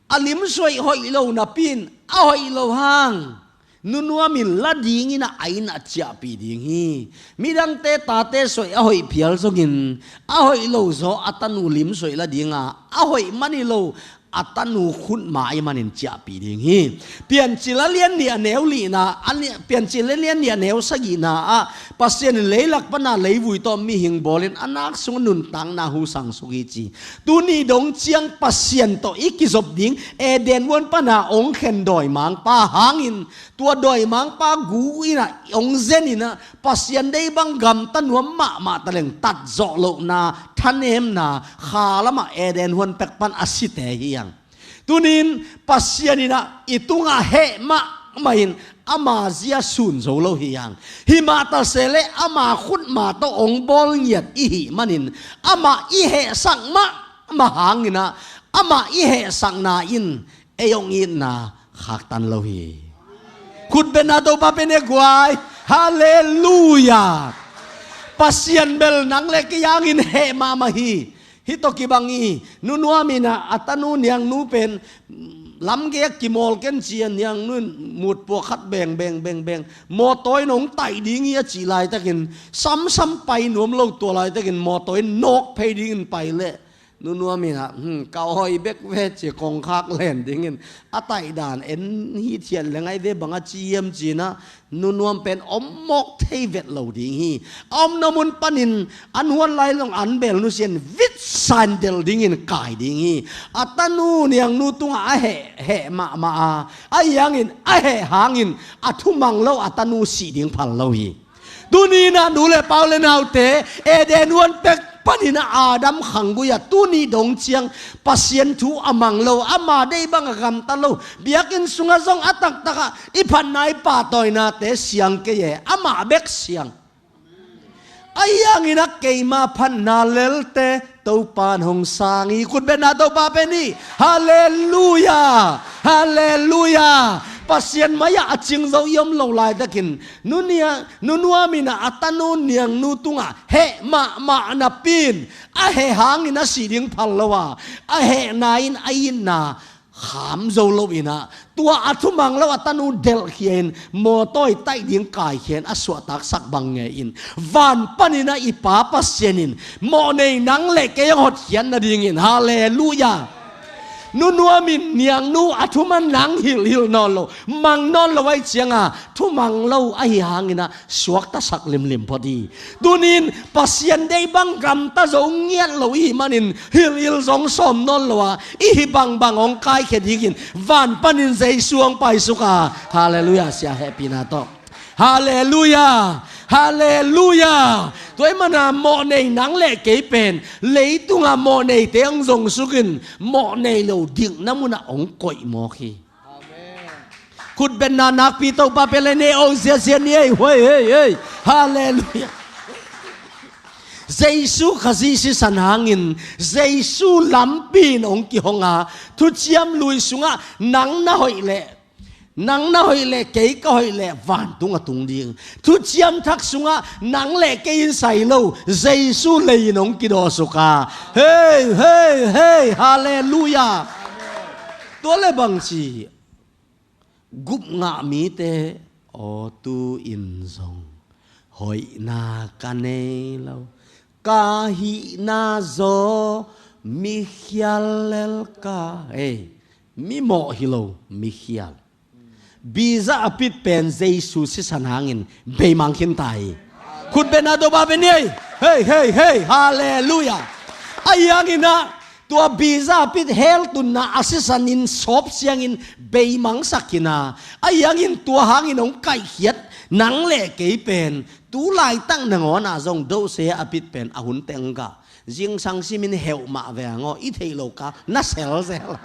A limsuaih hoih lo napi-in a hoih lo hang Nu Nuam in la dingin ah a inn ah ciahpih ding hi. Midangte tate suaih a hoih phial zongin a hoih lo zaw a tanu limsuaih la dinga a hoih man hi lo a tanu khutma ahih manin ciahpih ding hi. Piancil a lian nih a neu lihna, a li-, Piancil a lian nih a neu sagihna ah Pasian in leilak pana leivui tawh mihing bawlin a nak sungah nuntakna husang suk hi ci. Tuni dong ciang Pasian tawh i kizop ding Eden huan pana hong khen dawimangpa hangin tua dawimangpa gu in ah hong zen in ah Pasian deih bang gamta nuam mahmah taleng tatzawh lohna, thanemna, kha lamah Eden huan pek pan a site hi hang. Tunin Pasian in ah i tungah heh mahmah in ama zia sun zo lo hi hang. Himah ta se leh ama khutma tawh hong bawl ngiat i hih manin amah i hehsak mahmah hangin ah amah i hehsakna in ei hong itna khaktan lo hi. Khutbetna Topa pen e guai. Halleluiah. Pasian bel nang le kei hangin heh mahmah hi. Hih tawh kibang hi. Nu Nuam in ah a tanu Niangnu pen lamgek kimawl ken ci-a Niangnu in mutpuak khat beng beng beng beng mawtaw in hong taih ding hi a cih laitakin samsam pai nuam lo tua laitakin mawtaw in nawk phei dingin pai leh Nu Nuam in ah, hmm, ka hoih bek ve ci-a kongkhak len dingin a taihdan en hithiat leng ai ve bang a ci hiam ci-in ah Nu Nuam pen om mawk thei vet lo ding hi. A omna mun panin an huan lai long an bel nusia in vit sa in delh dingin kai ding hi. A tanu Niangnu tungah a heh, heh mahmah a, ahi hangin a heh hangin a thumang lo a tanu sih ding phal lo hi. Tuni in ah nu le pa u le naute, Eden huan pek panin ah Adam khanggui ah tuni dong ciang Pasian thu a mang lo, ama deih bang a gamta lo, biakinn sungah zong a taktak ah i phatna i pahtawinate siang kei e, amah bek siang. Ahi hangin ah keima phatna lelte Topa'n hong sang hi. Khutbetna Topa pen hi. Halleluiah. Halleluiah. Pasian mai-ah a cing zo i om loh laitakin Nu Nia-, Nu Nuam in ah a tanu Niangnu tungah heh mahmah napi-in a heh hangin a sih ding phal lo a, a hehna in a itna kham zo lo in ah tua a thumang lo a tanu delhkhia in mawtaw i taih ding kaikhia in a suahtaksak bang ngei in van panin ah i Pa Pasian in mawhnei nang le kei hong hotkhiat nadingin, halleluiah. Nu Nuam in Niangnu a thuman nang hilhhilh nawn lo, mang nawn lo ahih ciangin thumang lo ahi hangin ah suaktasak limlim phot hi. Tunin Pasian deih bang gamta zo ngiat lo i hih manin hilhhilh zong sawm nawn lo a, i hih bangbang hong kaikhia dingin van panin Jesu hong paisuk a. Halleluiah. Sia hehpihna tawh. Halleluiah. Halleluiah. Tua ahih manin mawhnei nang le kei pen leitungah mawhneite hong zongsukin mawhnei lo dikna munah hong koih mawk hi. Amen. Khutbetna nakpi Topa pia le ne ong ziazia ni ei, huai, ei, ei. Halleluiah. Jesu Khazih sisan hangin Jesu lampi in hong kihong a, thuciam lui sungah nang na hoih leh, nang na hoih leh, kei ka hoih leh vantung a tung ding. Thuciam thak sungah nang leh kei in sai lo, Jesu lei in hong kidawsuk a. Hei, hei, hei, halleluia. Tua le bangci gupngah mite, aw tu-in zong hoihna ka nei lo, ka hihna zaw mikhial lel ka, ei, mimawh hi lo, mikhial. Biza a pit pen Jesu sisan hangin beimang khin ta hi. Khutbetna Topa pen ni ei. Hei, hei, hei, halleluia. Ahi hangin ah tua biza a pit hell tunna a sisan in sawp siangin beimangsak khin a, ahi hangin tua hangin hong kaihkhiat nang leh kei pen tu laitak nangawn ah zong dose a pit pen a hun teng ka zingsang simin heuh mah ve ang aw, i theih lo kal na selzel.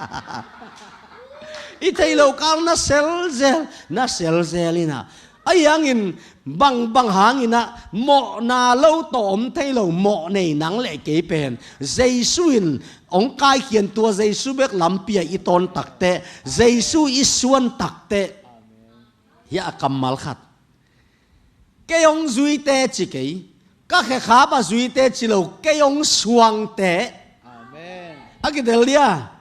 I theih lo kal na selzel, na selzel in ah. Ahi hangin bangbang hangin ah mawhna lo tawh om thei lo, mawh nei nang leh kei pen Jesu in hong kaikhian, tua Jesu bek lampi ah i tawn takteh, Jesu i suan takteh, hiah a kammal khat, kei hong zuite ci kei, ka khekhap a zuite ci lo, kei hong suangte. Amen. A kitel dia.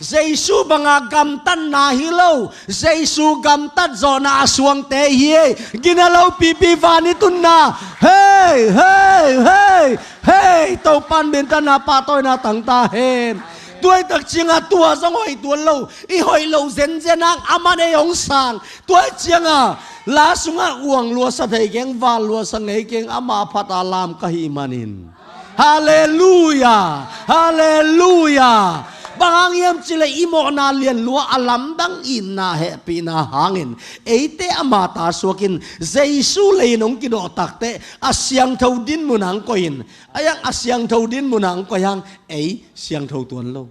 Jesu banga gamtatna hi lo, Jesu gamtat zawhna a suangte hi ei. Gina lo pipi van i tunna. Hei, hei, hei, hei. Topan minthana pahtawina tang ta hen. Tua i tak ciangah tua zong hoih tuan lo, i hoih lo zenzen ang, aman ei hong sang. Tua i ciangah la sungah uang luasa thei keng, val luasa ngei keng, ama phat a lam ka hih manin. Halleluia. Halleluia. Bang hang hiam cileh i mawhna lianlua a lamdang itna hehpihna hangin eite ama ta suakin Jesu lei in hong kidawh takteh a siangtho dinmun ah hong koih in. Ahi hang a siangtho dinmun ah hong koih hang ei siangtho tuan lo.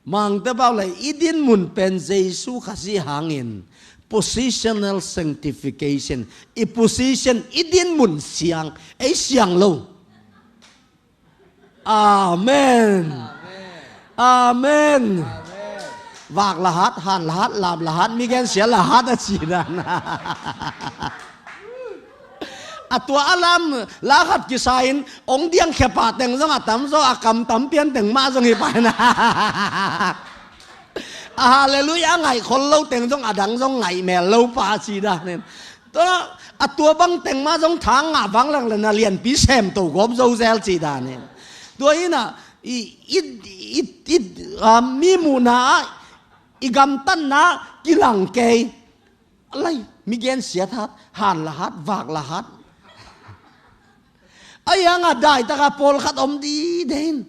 Mangte pau leh i dinmun pen Jesu Khazih hangin positional sanctification, i position, i dinmun siang, ei siang lo. Amen. Amen. Vak lahat, han lahat, lam lahat, mi gensia lahat a ci dan. A tua a lam la khat kisa in hong diang khia pah teng zong a tamzaw, a kam tam pian teng mah zong hi pah in a, halleluia ngaih khol lo teng zong a dang zong ngaih mel lo pah a ci dan in. Tua a tua bang teng mah zong thang ngah bang lak le na lianpi sem to gawp zo zel ci dan in. Tua in a i, i, i, i, a, mi muhna ah i gamtatna kilang kei. A lai, mi gensiat hat, han lahat, vak lahat. Ahi hang a daitaka pawlkhat om dide in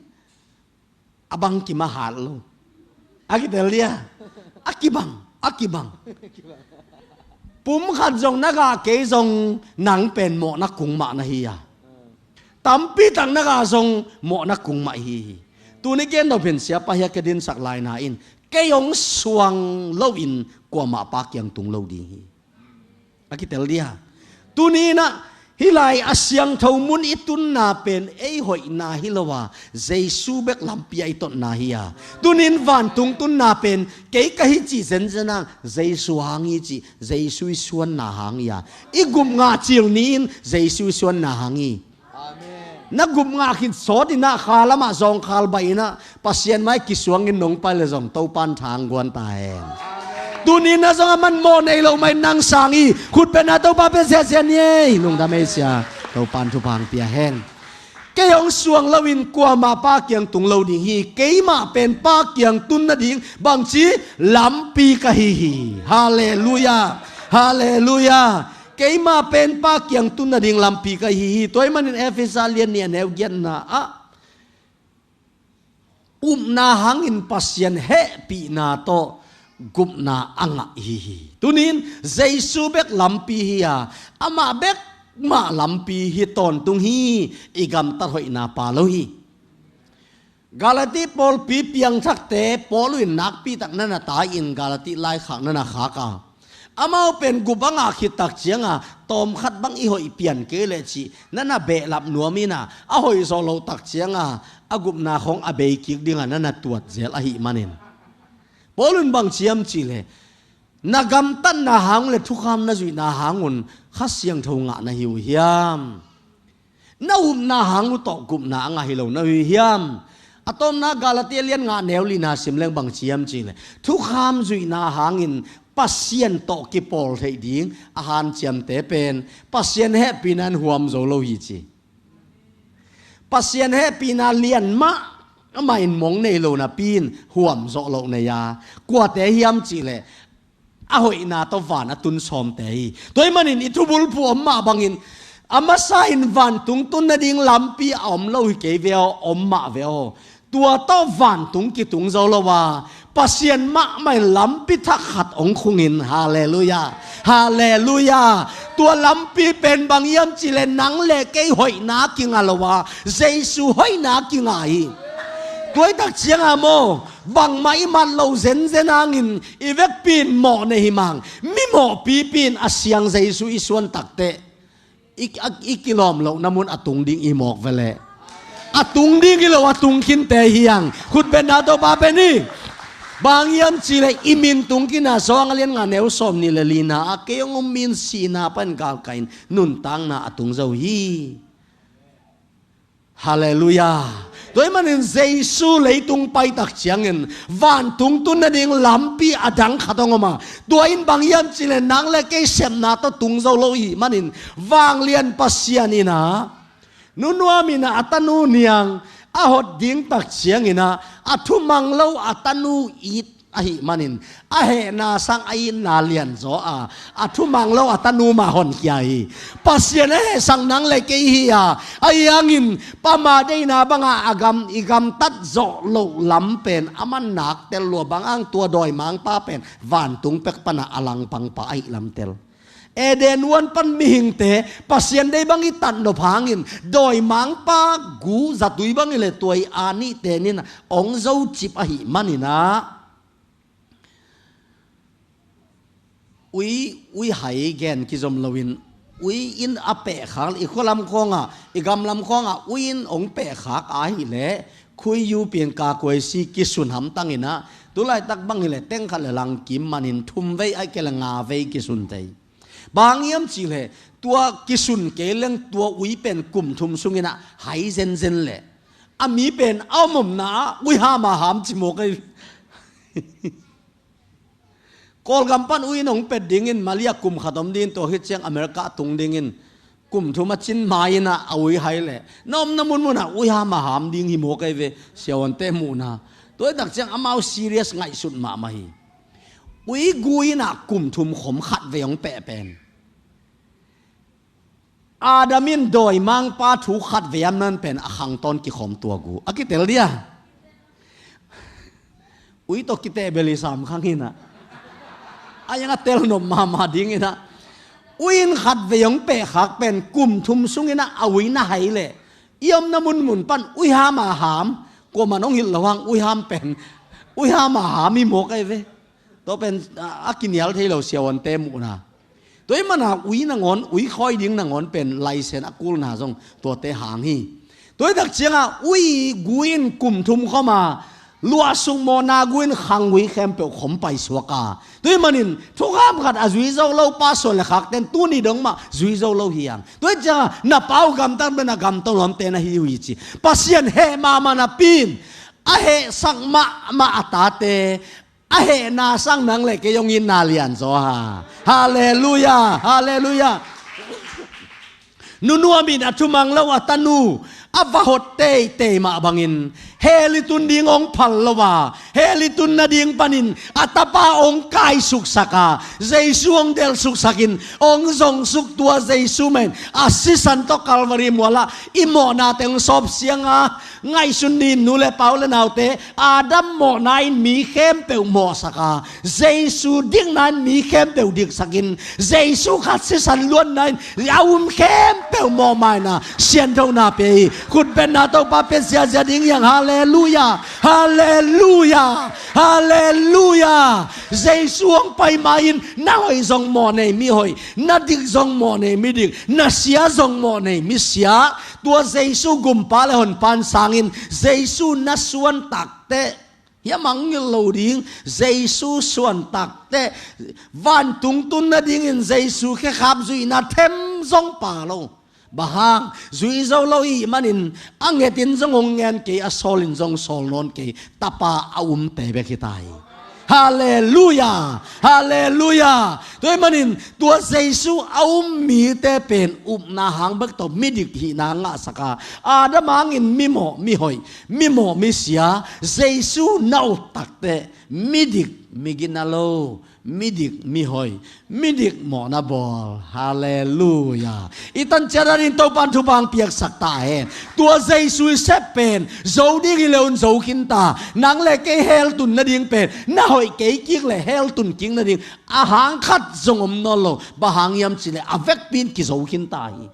a bang kimah hat lo. A kitel dia. A kibang, a kibang. Pum khat zong na gah kei zong nang pen mawhna kung mah na hi a. Tampi tak na gah zong mawhna kung mah i hi hi. Tuni gen nop hin siapa hiah ka dinsak laina in kei hong suang loin kuamah pa kiang tung lo ding hi. A kitel dia. Tuni in ah hih lai a siangtho mun i tunna pen ei hoihna hi lo a, Jesu bek lampi ah i totna hi a. Tuni in vantung tunna pen kei ka hi cih zenzen ang, Jesu hang hi cih, Jesu i suanna hang hi a. I gup ngah cil ni in Jesu i suanna hang hi. Amen. Na gup ngah khit sawt in ah kha lamah zawngkhal baih in ah Pasian mai kisuangin nong pai le zong Topan thang guan ta hen. Amen. Tuni in ah zong a man mawh nei lo mai nang sang hi. Khutbetna Topa pia siasia ni ei. Lungdam ei sia. Topan thupha hong pia hen. Kei hong suang loin kuamah pa kiang tung lo ding hi. Keimah pen pa kiang tun nading bangci lampi ka hi hi. Halleluia. Halleluia. Keimah pen pa kiang tun nading lampi ka hi hi. Tua ahih manin Efesa lian nih a neu giatna ah upna hangin Pasian hehpihna tawh gupna a ngah hi hi. Tuni in Jesu bek lampi hi a, amah bek mah lampi hi tawntung hi. I gamtat hoihna pa lo hi. Galati pawlpi piangthakte Paul in nakpi tak na na tai-in Galati laikhak na na khak a, Amau pen gup a ngah khit tak cianga tawmkhat bang i hoih pian kei leh cih na na behlap nuam ina, a hoih zawh loh tak cianga a gupna khong a bei kik dinga na na tuat zel ahih manin, Paul in bang ciam cihleh, na gamtatna hang le thukham na zuihna hangun Kha Siangtho ngah na hi uh hiam? Na upna hang uh tawh gupna a ngah hi lo na hi uh hiam? A tawpna Galatia lian nga neu lina sim leng bang ciam cihleh, thukham zuihna hangin Pasian tawh kipawl theih ding a hanciamte pen Pasian hehpihna in huam zo lo hi ci. Pasian hehpihna lian mah, amah in mong nei lo napi in huam zawh loh nei a, kuate hiam cihleh, a hoihna tawh van a tun sawmte hi. Tua ahih manin i thubulphuh om mah bangin, a masa in vantung tun nading lampi a om lo hi kei ve aw, om mah ve aw. Tua tawh vantung kitung zo lo a, Pasian mahmah in lampi thak khat hong khungin, halleluiah, halleluiah. Tua lampi pen bang hiam cihleh, nang le kei hoihna kingah lo a, Jesu hoihna kingah hi. Tua hi tak cianga maw, bangmah i mat loh zenzen hangin i vekpi in mawh nei hi mang, mi mawhpipi in a siang Jesu i suan takteh, i, a, i kilawm lohna mun a tung ding i mawk veleh. A tung ding hi lo, a tung khinte hi hang. Khut betna tawh pa pen hi. Bang hiam cihleh i min tung kina, Sawltak lian nga neu sawmnih le lina ah, kei hong um mi in sihna pan galkaihin nuntakna a tung zo hi. Halleluiah. Tua ahih manin Jesu leitung pai tak ciangin vantung tun nading lampi a dang khat hong om a, tua in bang hiam cihleh, nang le kei sepna tawh tung zo lo ahih manin, vanglian Pasian in a, nu nuam in a, a tanu niang a hot ding tak ciangin a, a thumang lo a tanu it ahih manin, a hehna sang a itna lianzaw a, a thumang lo a tanu mah honkhia hi. Pasian a hehsak nang le kei hi a, ahi hangin Pa mah deihna banga a gam, i gamtat zawh loh lam pen a man nak tel lua, bang hang, tua dawimangpa pen vantung pek pana a langpangpa ahih lam tel. Eden huan pan mihingte Pasian deih bang i tatnop hangin, dawimangpa gu zatui bang hileh tua i a nihte in a hong zocip ahih manin a, ui, ui hai gen kizom loin, ui in a pehkhak, i khualam khawngah, i gamlam khawngah ui in hong pehkhak ahileh, khui yu pian ka kuai si kisun hamtang in a, tulaitak bang hileh teng khat le lang kim manin thum vei ahih kei leh nga vei kisun thei. Bang hiam cihleh, tua kisun kei leng tua ui pen kum thum sungin a hai zenzen leh, a mi pen a om omna ah ui ham a ham ci mawk ei. Kawlgam pan ui in hong pet dingin, Malaysia kum khat om dingin, tua khit ciang America tung dingin, kum thum a cin mai in a, a ui hai leh, na omna munmun ah ui ham a ham ding hi mawk ei ve, siavuante muhna. Tua hi tak ciang amau serious ngaihsut mahmah hi. Ui gu in a kum thum khawm khatvei hong peh pen, Adam in dawimangpa thu khatvei a man pen a khang tawn kikhawm tua gu. A kitel dia? Ui tawh kiteh bel hi sam khang hi na. A iang a tel nop mahmah ding in a. Ui in khatvei hong pehkhak pen kum thum sungin a, a ui na hai leh, i omna munmun pan ui ham a ham, kuaman hong hilh loh hang ui ham pen, ui ham a ham hi mawk ei ve. Tua pen, a, a kinial thei lo siavuante muhna. Tua ahih mana ui nangawn, ui khawi ding nangawn pen license a kulna zong tuate hang hi. Tua hi tak cianga ui gu in kum thum khawm a, luahsuk mawhna gu in khang ui khempeuh khawm paisuak a. Tua ahih manin thukham khat a zui zo lo pa suan le khakten tuni dong mah zui zo lo hi hang. Tua hi cianga na pa uh gamtat pen a gamta nuamte na hi uh hi ci. Pasian heh mahmah napi in, a hehsak mahmah a tate, a hehna sang nang le kei hong itna lianzaw a. Halleluiah, halleluiah. Nu nuam in a thumang lo a tanu a va hot teitei mah bangin, hell i tun ding hong phal lo a, hell i tun nading panin a tapa hong kaisuksak a, Jesu hong delhsuksakin hong zongsuk tua Jesu mah in a sisan tawh Calvary mual ah i mawhnate hong sawp siang a, ngaihsun ni, nu le pa, u le naute, Adam mawhna in mi khempeuh mawhsak a, Jesu dikna in mi khempeuh diksakin, Jesu khat sisan luanna in a um khempeuh mawhmaina sianthona pia hi. Khutbetna Topa pia ziazia ding hiang. Halleluia. Halleluia. Halleluia. Jesu hong pai ma-in na hoih zong mawh nei mi hoih, na dik zong mawh nei mi dik, na sia zong mawh nei mi sia. Tua Jesu gumpa le honpa in sangin Jesu na suan takteh, hiam ang ngilh lo ding, Jesu suan takteh vantung tun nadingin Jesu khekhap zuihna them zong pha lo. Bang hang, zui zo lo ihih manin a ngetin zong hong ngen kei, a sawlin zong sawl nawn kei, tapa a umte bek hi ta hi. Halleluia. Halleluia. Tua ahih manin tua Jesu a um mite pen upna hang bek tawh midik hihna ngahsak a, Adam hangin mimawh mihoih, mimawh misia, Jesu na up takteh midik, migina lo, midik mihoih, midik mawhna bawl. Halleluia. I tanciat adingin Topan thupha hong piaksak ta hen. Tua Jesu i sep pen zo ding hi le un zo khin ta. Nang le kei hell tun nading pen, na hoih kei kik le hell tun kik nading a hang khat zong om nawn lo. Bang hang hiam cih leh a vekpi in kizo khin ta hi.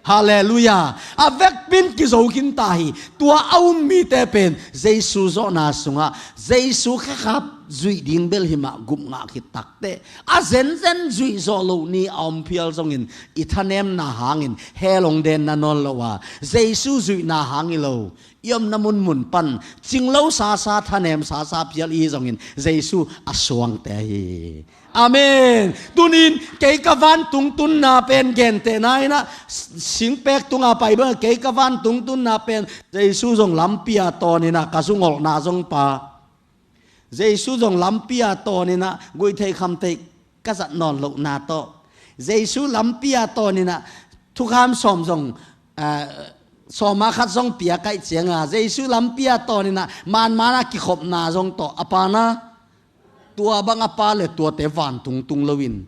Halleluia. A vekpi in kizo khin ta hi. Tua a um mite pen Jesu zawhna sungah Jesu khekhap zuih ding bel hi mah gup ngah khit takteh, a zenzen zuih zawh loh ni a om phial zongin i thanemna hangin hell hong denna nawn lo a, Jesu zuihna hang hi lo, i omna munmun pan cinglo sasa, thanem sasa phial i hi zongin Jesu a suangte hi. Amen. Tunin kei ka vantung tunna pen gentehna in ah, singpek tunga pai bang, kei ka vantung tunna pen Jesu zong lampi a tawn in ah, ka zungolhna zong pha. Jesu zong lampi a tawn in ah, guihtheih khamtheih ka zat nawn lohna tawh, Jesu lampi a tawn in ah, thukham sawm zong, ah, sawma khat zong pia kaih cianga, Jesu lampi a tawn in ah, manman a kikhopna zong tawh, a pana tua bang a pa le tuate vantung tung loin,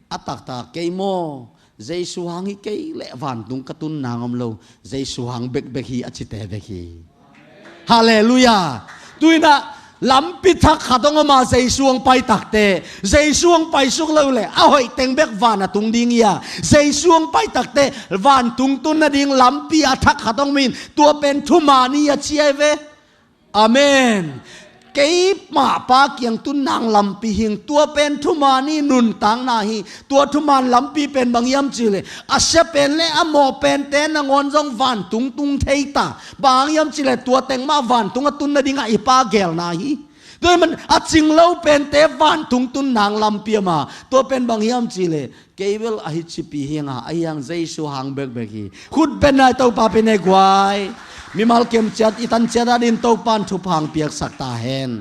a taktak kei maw, Jesu hang hi kei leh vantung ka tun nang om lo, Jesu hang bekbek hi a cite bek hi. Halleluia. Tu in ah lampi thak khat hong om a, Jesu hong pai takteh, Jesu hong paisuk lo leh a hoih teng bek van a tung ding hi a, Jesu hong pai takteh vantung tun nading lampi a thak khat hong om in, tua pen thuman hi a ci ahi ve. Amen. Keimah Pa kiang tun nang lampi hi ing. Tua pen thuman hi, nuntakna hi. Tua thuman lampi pen bang hiam cih leh, a sia pen le a mawh pente nangawn zong vantung tung thei ta. Bang hang hiam cih leh tua teng mah vantung a tun nadingah i Pa geelna hi. Tua ahih man a cinglo pente vantung tun nang lampi a mah. Tua pen bang hiam cih leh, kei bel ahi cipi hi ing a, ahi hang Jesu hang bekbek hi. Khutbetna Topa pia ni guai. Mimal kem ciat, i tan ciat adingin Topan thupha hong piaksak ta hen.